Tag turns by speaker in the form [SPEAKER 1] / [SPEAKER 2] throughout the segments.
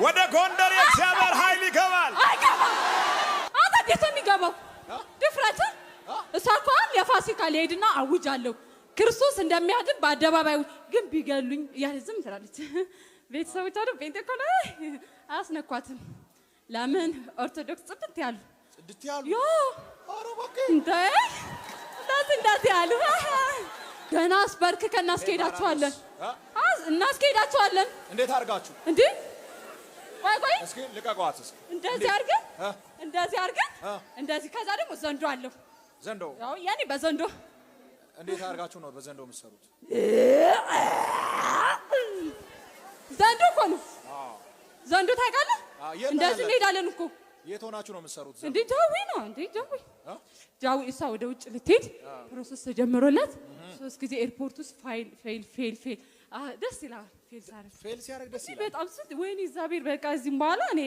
[SPEAKER 1] ወደ ጎንደር የእግዚአብሔር ኃይል ይገባል።
[SPEAKER 2] አይገባም። አንተ እንዴት ነው የሚገባው? ድፍረት። እሷ እኮ አሁን የፋሲካ ሊሄድና አውጃለሁ ክርስቶስ እንደሚያድን በአደባባይ ግን ቢገሉኝ እያለ ዝም ትላለች። ቤተሰቦቿ ደግሞ ጴንጤ እኮ ነው፣ አያስነኳትም። ለምን? ኦርቶዶክስ ጽድት ያሉ።
[SPEAKER 1] ጽድት ያሉ።
[SPEAKER 2] ዮ።
[SPEAKER 1] ኧረ እባክህ።
[SPEAKER 2] እንደ እንደዚህ እንደዚህ ያሉ ገና አስበርክከን እናስኬዳቸዋለን። እናስኬዳቸዋለን።
[SPEAKER 1] እንዴት አድርጋችሁ?
[SPEAKER 2] እንዴ ቆይ ቆይ።
[SPEAKER 1] እስኪ ልቀቋት እስኪ።
[SPEAKER 2] እንደዚህ አድርገን
[SPEAKER 1] እ?
[SPEAKER 2] እንደዚህ አድርገን
[SPEAKER 1] እ?
[SPEAKER 2] እንደዚህ፣ ከዛ ደግሞ ዘንዶ አለው።
[SPEAKER 1] ዘንዶ?
[SPEAKER 2] ያው ያኔ በዘንዶ።
[SPEAKER 1] እንዴት አድርጋችሁ ነው በዘንዶ የምትሰሩት?
[SPEAKER 2] ዘንዶ እኮ ነው። ዘንዶ ታውቃለህ?
[SPEAKER 1] የት ነው
[SPEAKER 2] እንደዚህ
[SPEAKER 1] ያለ?
[SPEAKER 2] እንሄዳለን እኮ።
[SPEAKER 1] የት ሆናችሁ ነው የምትሰሩት? ዘንዶ?
[SPEAKER 2] እንዴ ጃዊ ነው እንዴ ጃዊ።
[SPEAKER 1] እ?
[SPEAKER 2] ጃዊ እሷ ወደ ውጭ ልትሄድ process ተጀምሮለት 3 ጊዜ airport ውስጥ fail fail fail fail። ደስ ይላል fail ሳረግ።
[SPEAKER 1] Fail ሲያደርግ ደስ ይላል።
[SPEAKER 2] በጣም ስንት ወይኔ እግዚአብሔር፣ በቃ እዚህም በኋላ እኔ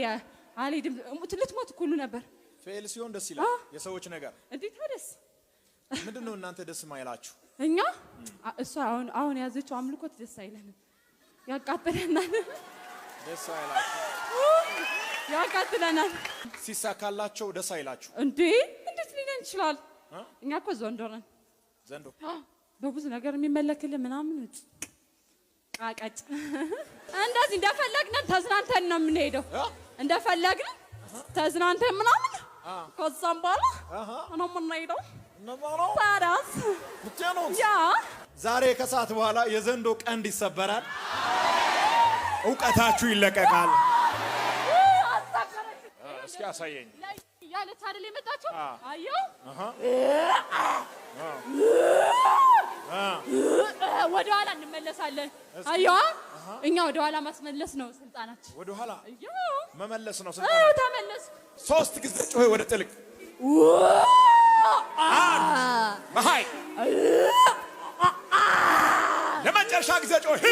[SPEAKER 2] አልሄድም። ልትሞት እኮ ሁሉ ነበር።
[SPEAKER 1] Fail ሲሆን ደስ ይላል። የሰዎች ነገር።
[SPEAKER 2] እንዴ ታደስ።
[SPEAKER 1] ምንድን ነው እናንተ ደስ የማይላችሁ?
[SPEAKER 2] እኛ እሷ አሁን አሁን የያዘችው አምልኮት ደስ አይለንም፣ ያቃጥለናል።
[SPEAKER 1] ደስ አይላችሁ?
[SPEAKER 2] ያቃጥለናል።
[SPEAKER 1] ሲሳካላቸው ደስ አይላችሁ?
[SPEAKER 2] እንዴ እንዴት ሊለን ይችላል?
[SPEAKER 1] እ?
[SPEAKER 2] እኛ እኮ ዘንዶ ነን።
[SPEAKER 1] ዘንዶ።
[SPEAKER 2] በብዙ ነገር የሚመለክልን ምናምን ቃቀጭ እንደዚህ እንደፈለግን ተዝናንተን ነው የምንሄደው።
[SPEAKER 1] እ?
[SPEAKER 2] እንደፈለግን ተዝናንተን ምናምን ከዛም በኋላ
[SPEAKER 1] አሃ።
[SPEAKER 2] ነው የምንሄደው።
[SPEAKER 1] እነዛ ነው።
[SPEAKER 2] ታዲያስ?
[SPEAKER 1] ብቻ ነው።
[SPEAKER 2] ያ።
[SPEAKER 1] ዛሬ ከሰዓት በኋላ የዘንዶ ቀንድ ይሰበራል። እውቀታችሁ ይለቀቃል። እስኪ አሳየኝ።
[SPEAKER 2] ያለች አይደል የመጣችው?
[SPEAKER 1] አ።
[SPEAKER 2] አየው።
[SPEAKER 1] አሃ።
[SPEAKER 2] ወደ ኋላ እንመለሳለን። አየዋ፣ እኛ ወደ ኋላ ማስመለስ ነው ስልጣናችን።
[SPEAKER 1] ወደ ኋላ
[SPEAKER 2] አየው።
[SPEAKER 1] መመለስ ነው
[SPEAKER 2] እ
[SPEAKER 1] ስልጣናችሁ።
[SPEAKER 2] ተመለስኩ።
[SPEAKER 1] ሶስት ጊዜ ጮሄ ወደ ጥልቅ። አንድ በኃይል፣ ለመጨረሻ ጊዜ ጮህ።